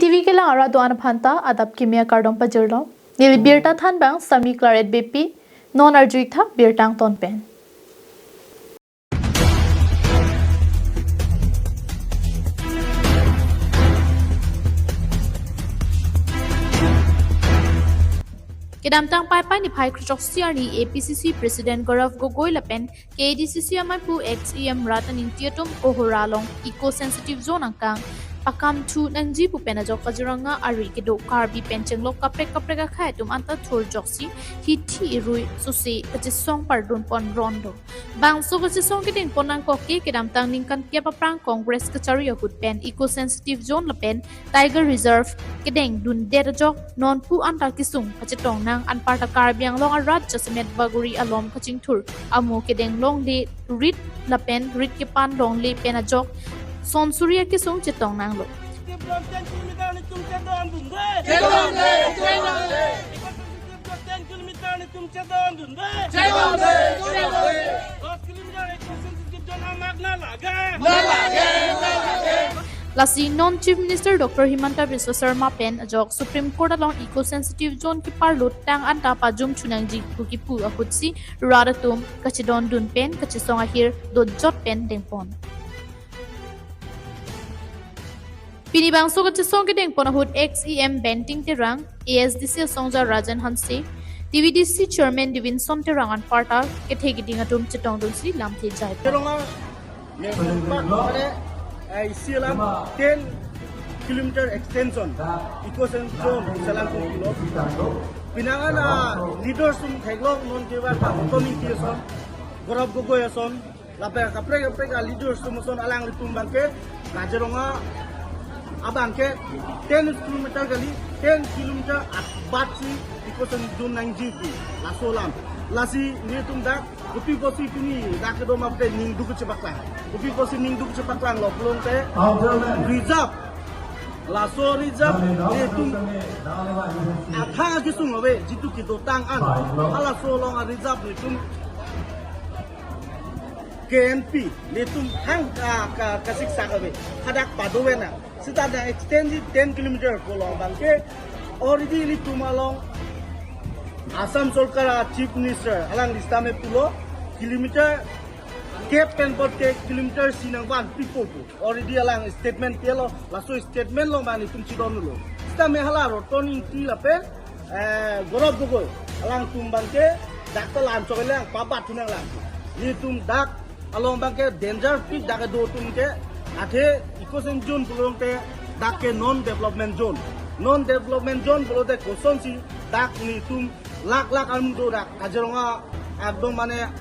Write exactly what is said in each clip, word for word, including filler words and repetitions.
T V kelang arat do-an aphanta adap kimi akardom pajirlo. Neli birta thanbang Sami Claret Beypi, non arju-ik tha birta angton pen. Kedamtang Paipai niphai kre-throksi arni A P C C President Gaurav Gogoi lapen K A D C C amaipu ex E M Ratan Engti atum Kohora along eco sensitive zone angkang pakam thu nangji pu pen ajok Kaziranga ari kedo Karbi pen chenglok kaprek kaprek akhei atum anta thurjoksi hithi irui sose kachesong pardun pon ron do. Bangso kachesong kedeng pon nangkok ke kedamtang ningkan kep aphrang Congress kachari ahut pen eco sensitive zone lapen Tiger Reserve kedeng dundet ajok nonpu anta kesung kachetong nang anparta Karbi Anglong arat jasemet Bagori alom kachingthur amo kedeng longle rit lapen rit kepan longle pen ajok sonsuri akesung chetong nanglo. Ten kilometer ni tum chedon dunde. Chedon de, chedon de. Ten kilometer ni tum chedon dunde. Chedon de, chedon de. Dos kilometer eco sensitive zone amak na lage. Na lage, na lage. Lasi non Chief Minister Doctor Himanta Biswa Sarma pen ajok Supreme Court along eco sensitive zone keparlutang anta pajum thu nangji pu kipu ahutsi rat atum kachedon dun pen kachesong ahir dojot pen dengpon. Pini bangso kachesong kedeng pon ahut ex E M Banting Terang, A S D C asongja Rajan Hanse, T V D C Chairman Devinson Terang anparta kethe keding atum chetong dunsi lamthe jai. Terang member mane, eh, isi alam ten kilometer extension eco zone selang ko kilo. Pinangan, ah, leaders atum theklong non kevan pa Tommy Pearson, Gaurav Gogoi ason, lapen kaprek kaprek a leaders atum ason alanglitum abangke, Kaziranga abangke ten kilometer kali, ten kilometer abatsi eco zone nangji pu laso alam. Lasi nelitum dak kopi pusi pini dak kedo ma pen ning duk chepaklang. Kopi pusi ning duk chepaklanglo pulote reserve. Laso reserve nelitum athang kesung ave jitu kedotang an. Halaso along a reserve nelitum K N P nelitum thang ka, ka, kasiksak ave. Hadak padovena. Seta dak extend ji ten kilometer pulo abangke already nelitum along Assam Sorkar a Chief Minister alangli sitame pulo kilometer kep pen bote kilometer isi nangvanpipo pu. Already alang statement pilo, laso statement along abang nelitum chedon dunlo. Sitame hala Ratan Engti lapen, eh, Gaurav Gogoi alangtum abangke dak ta lam chok lang pabat thu nanglang. Nelitum dak along abangke danger pik dak kedo atum ke, athe eco zone pulote dak ke non development zone. Non development zone pulote kosonsi dak nelitum lakh lakh amu do dak Kaziranga ekdom mane.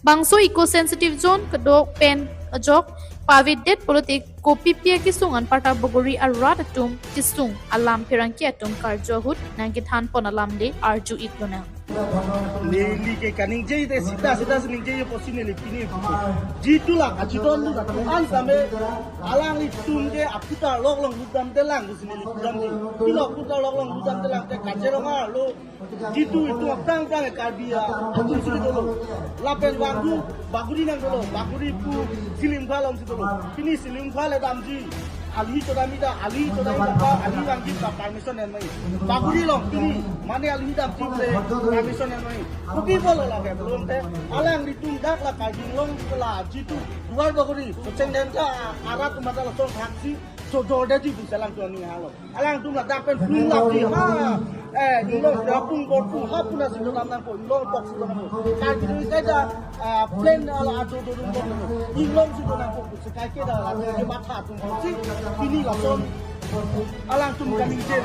Bangso eco sensitive zone kedok pen ajok pavedet pulote kopipi akesung anparta Bagori arat atum kesung alam pherangke atum karju ahut nangkethan pon alam le arju-ik lonang. Neli ke kaningje te sita sita si ningje pusi neli pini. Jitu la kachedon dun atum an same alanglitum ke aputar lok along lutdamde lang pusi neli pudam di. Pilo aputar lok along lutdamde lang te Kaziranga arlo jitu itum aphrang aphrang Karbi atum si dolo. Lapen vanghu Bagori nang dolo. Bagori pu Silingpha along si dolo. Pini Silingpha le damji. Alhi chodamji ta, alhi chodamji ta, alhi vangji ta permission en mai. Bagori along pini mane alhi damji le permission en mai. Kopi pulo lake pulote alanglitum dak la Karbi Anglong la jitu Duar Bagori, Socheng Dengka arat atum ta lason thaksi chojordetji pu selang tuan ni halo. Alangtum ladak pen plung lapji ha. Eh, Inglong, Rapung, Borpung, ha puna si donam nangpo, Inglong tok si donam nangpo. Karbi Anglong kaita, ah, plain ala ajo dodun bom nangpo. Inglong si donam nangpo, si kaike da la, ke matha atum si, pini lason. Alangtum kaningje.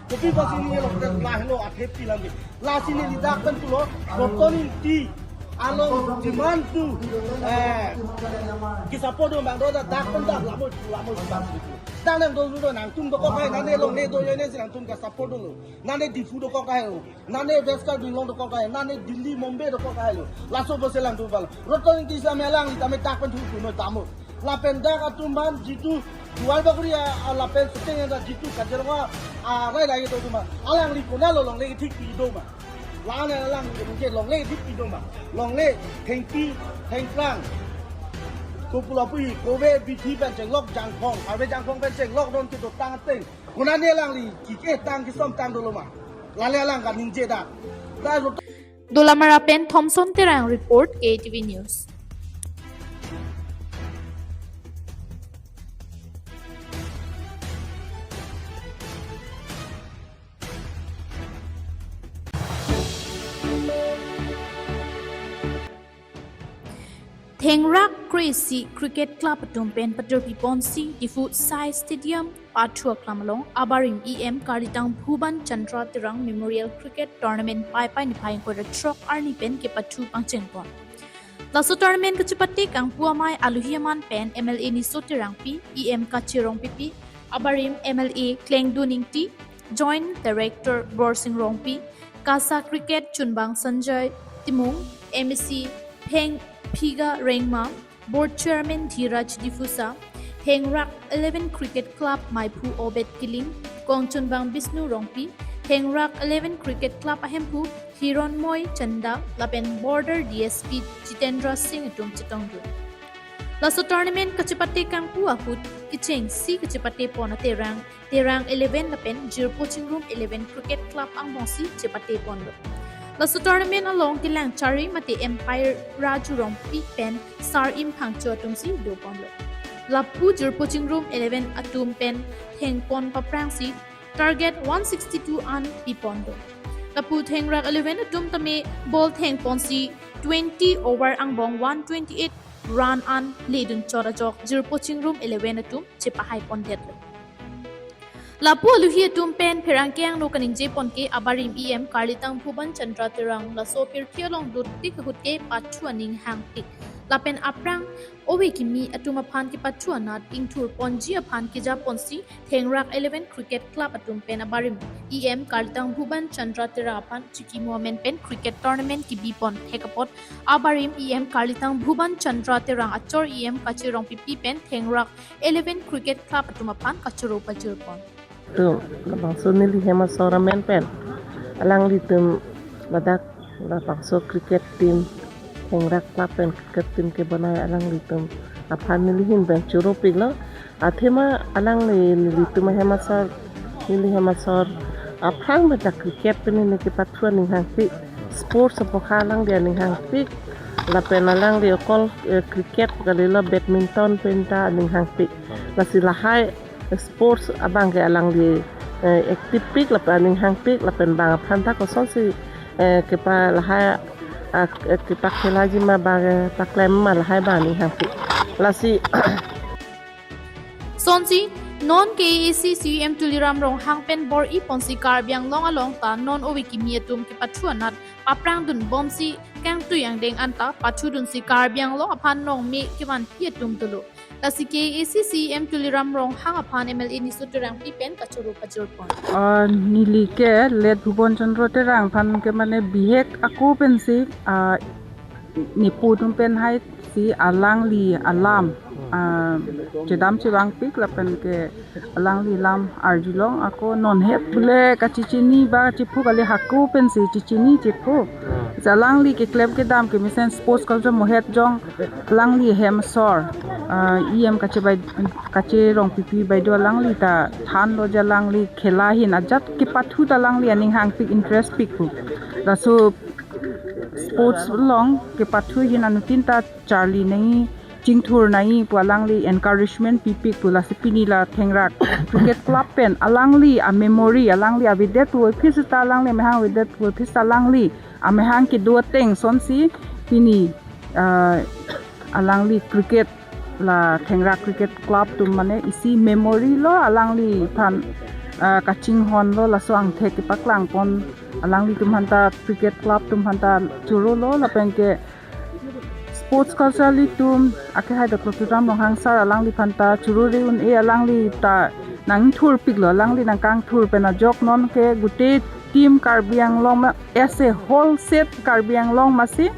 Kopi pusi neli lo, lahelo, athe pi lam ke. Lasi neli dak pen pulo, Ratan Engti along demand tu, eh, ke-support do bang do dak pen dak lamo, lamo dak. Dak nang do do nangtum dokok hai, nane longle do yo ne si nangtum ke-support dolo. Nane Diphu dokok hai lo. Nane West Karbi Anglong dokok hai, nane Delhi, Mumbai dokok hai lo. Laso pusi alangtum palo. Ratan Engti same alangli tame dak pen thu thu no tamo. Lapen dak atum aphan jitu Duar Bagori a, a lapen Socheng Dengka jitu Kaziranga a rai rai do ma. Alangli konatlo longle thik pi do ma. Lana alangli ke longle thik pi do ma. Longle thengpi thengphrang. Kopulo puhi kove bithi pen chenglok jangphong. Ave jangphong pen chenglok don kedotang ateng. Konane alangli kike tang kisom tang dolo ma? Lale alang kaningje dak. Dak lo. Dolamara pen Thomson Terang report, K T V News. Thengrak Crazy Cricket Club atum pen paturpi ponsi Diphu Sai Stadium pathu aklam along abarim E M Karlitang Bhuban Chandra Terang Memorial Cricket Tournament Paipai niphai ingkoi ra throk arni pen kepathu pangcheng pon. Laso tournament kachepate kangpu amei aluhi aman pen M L A Niso Terangpi, E M Kache Rongpipi, abarim M L A Klengdun Ingti, Joint Director Borsing Rongpi, KASA Cricket Chunbang Sanjoy Timung, M A C Pheng Phiga Rengma, Board Chairman Dhiraj Difusa, Thengrak Eleven Cricket Club Maiphu Obed Kiling, Kongchunbang Bisnu Rongpi, Thengrak Eleven Cricket Club ahemphu Hironmoy Chanda, lapen Border D S P Jitendra Singh atum chetongdun. Laso tournament kachepate kangpu ahut kechengsi kachepate pon aterang, Terang Eleven lapen Jirpo Chingrum Eleven Cricket Club angbongsi chepate ponlo. Laso tournament along kelang chari mate umpire Raju Rongpi pen Sar Imphangcho atumsi do ponlo. Lapu Jirpo Chingrum Eleven atum pen thengpon paprangsi target one sixty-two an piponlo. Lapu Thengrak Eleven atum tame ball thengponsi twenty over angbong one twenty-eight run an ledun chot ajok Jirpo Chingrum Eleven atum chepahai pondetlo. Lapu aluhi atum pen pherangke angno kaningje pon ke abarim E M Karlitang Bhuban Chandra Terang laso pirthe along dottik ahut ke pathu aning hangpik. Lapen aphrang ove kimi atum aphan kepathu anat ingthur ponji aphan keja ponsi Thengrak Eleven Cricket Club atum pen abarim E M Karlitang Bhuban Chandra Terang aphan chikimo amen pen cricket tournament kebi pon thek apot abarim E M Karlitang Bhuban Chandra Terang achor E M Kache Rongpipi pen Thengrak Eleven Cricket Club atum aphan kachoro pajir pon. Tum, labangso neli hem asor amen pen alanglitum ladak labangso cricket team, Thengrak Club pen cricket team kebonai alanglitum aphan neli ahin pen choropiklo. Athema alangli nelitum ahem asor, neli hem asor aphrang pen ta cricket pen neli kepathu aning hangpik, sports aphan alangli aning hangpik, lapen alangli okol, eh, cricket kalilo badminton pen ta aning hangpik. Lasi lahai sports abang ke alangli, eh, active pik lapen aning hangpik lapen bang aphan ta kosonsi, eh, kepa lahai, ah, eh, kepakhelaji ma bang, eh, paklem ma lahai bang aning hangpik. Lasi Sonsi non K A A C C E M Tuliram Ronghang pen bor-i ponsi Karbi Anglong along ta non ove kimi atum kepathu anat paprangdun bomsi kangtui angdeng anta pathudunsi Karbi Anglong aphan nongme kevanpi atum dolo. Lasi K A A C C E M Tuliram Ronghang aphan M L A Niso Terangpi pen kachoro pajir pon. Ah, neli ke late Bhuban Chandra Terang aphan ke mane bihek ako pensi, ah, nepu atum pen haisi alangli alam, ah, chedam chevangpik lapen ke alangli alam arjulong ako non het pule kachechini ba chephu kali hako pensi chechini chephu. Alangli keklem kedam kemesen sports culture mohet jong alangli hem asor, ah, E M Kache bai, Kache Rongpipi baido alangli ta thanlo je alangli khela ahin ajat kepathu ta alangli aning hangpik interest pik pu. Laso sports along kepathu ahin anuttin ta charli nangji, chingthur nangji pu alangli encouragement pipik pu. Lasi pini la Thengrak Cricket Club pen alangli a memory, alangli avedet pu aphi seta, alangli amahang avedet pu aphi seta, alangli amahang kedo ateng sonsi pini, ah, alangli cricket la Thengrak Cricket Club atum mane isi memory lo, alangliphan, ah, kachinghon lo, laso angthek kepaklang pon alanglitum aphanta, cricket club atum aphanta choro lo lapen ke sports culture atum akehai Doctor Tuliram Ronghang sir alangliphan ta choro re un-e, alangli ta nangthur pik lo, alangli nangkangthur pen ajok non ke gute team Karbi Anglong ma, as a whole set Karbi Anglong masi,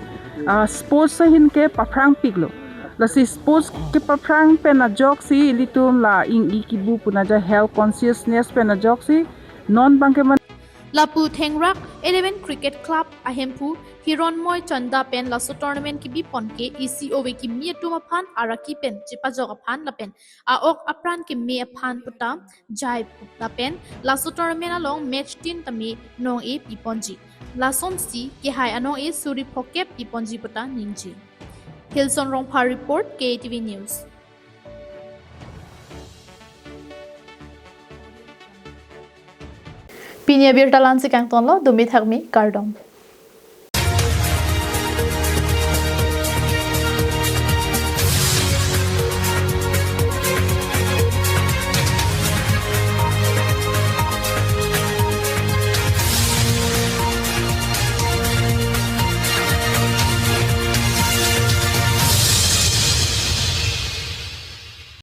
ah, sports ahin ke paphrang pik lo. Lasi sports kepaphrang pen ajoksi ilitum la ing-i kibu puna ja health consciousness pen ajoksi non bang ke man Lapu Thengrak Eleven Cricket Club ahemphu Hironmoy Chanda pen laso tournament kibipon ke isi ove kimi atum aphan araki pen chepajok aphan lapen a-ok apran keme aphan puta jai lapen laso tournament along match tin tame nong-e piponji. Lasonsi kehai anong-e suri phokep piponji puta ningje. Hilson Rongphar report, K T V News. Pini abirta la-ansi kangtonlo, dumi thakmi, kardom.